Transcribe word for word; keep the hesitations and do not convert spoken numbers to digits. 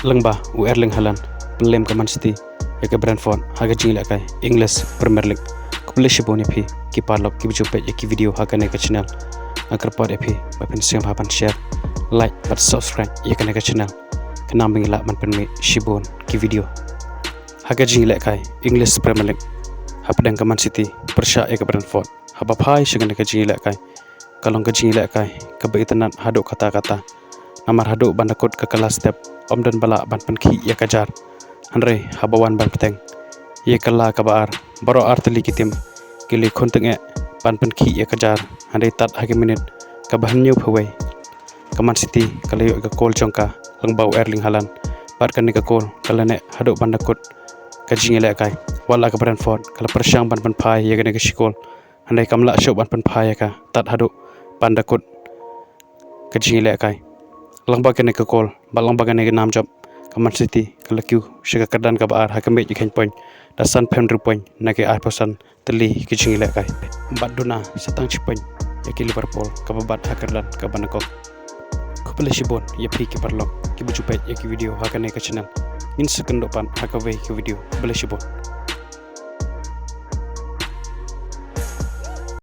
Lyngba u Erling Haaland pynlem ka Man City ïa ka Brentford ha ka jingïalehkai English Premier League. Khublei shibun ïa phi ki paralok kiba ju peit ïa ki video ha kane ka channel. Nga kyrpad ïa phi ba phin sngewbha ban share, like bad subscribe ïa kane ka channel, khnang ba ngin lah ban pynmih shibun ki video. Ha ka jingïalehkai English Premier League hapdeng ka Man City pyrshah ïa ka Brentford, haba phai sha kane ka jingïalehkai, ka long ka jingïalehkai kaba itynnad haduh katta katta. Namar haduh ban da kut ka kylla step ym don ba lah ban pynkhih ïa ka jar. Hynrei haba wan ban bteng ïa ka kylla kaba ar, baroh ar tylli ki tim ki la ïakhun tyngeh ban pynkhih ïa ka jar, hynrei tad ha ki minit kaba hynñiewphew wei, ka Man City ka la ïoh ïa ka kol jong ka lyngba u Erling Haaland. Bad kane ka kol ka la neh haduh ban da kut ka jingïalehkai, wat la ka Brentford ka la pyrshang ban pynphai ïa kane ka shi kol, hynrei kam lah shuh ban pynphai ïa ka tad haduh ban da kut ka jingïalehkai. Lyngba kane ka kol bad lyngba kane ka nam jop, ka Man City ka la kiew sha ka kyrdan kaba ar ha ka miej ïa ka point da sanphew hynriew point na ki arphew san tylli ki jingïalehkai, bad duna sa tang shi point ïa ka Liverpool kaba bat ha ka kyrdan kaba nyngkong. Khublei shibun ïa phi ki paralok kiba ju peit ïa ki video ha kane ka channel. Ngin sa ïakynduh pat ha kawei ka video. Khublei shibun.